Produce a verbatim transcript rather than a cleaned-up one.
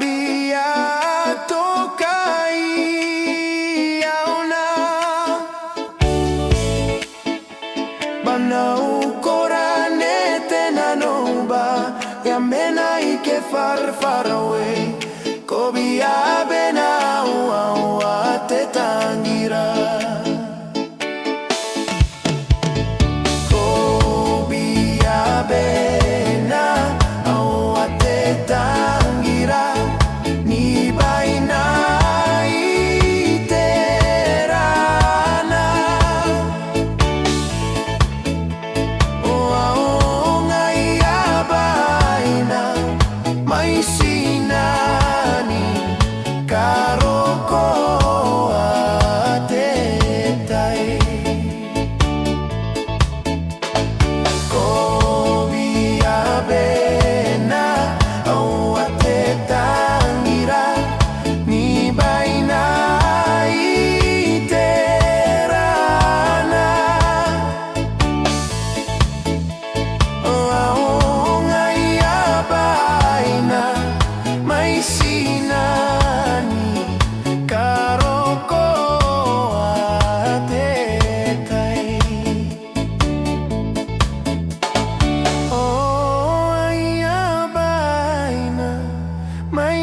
Bia tokai aona. Bwa N na ukora n te nanou bwa e a mena ike farfar aue. Ko bia bena aua aua te tangira. Ko bia bena aua te tangira, ni baina iterana. O aonga ia baina mai tinani karokoa te tai. Ko bia bena aua te tangira, ni baina iterana. O aonga ia baina mai tinani karokoa te tai. O aia baina mai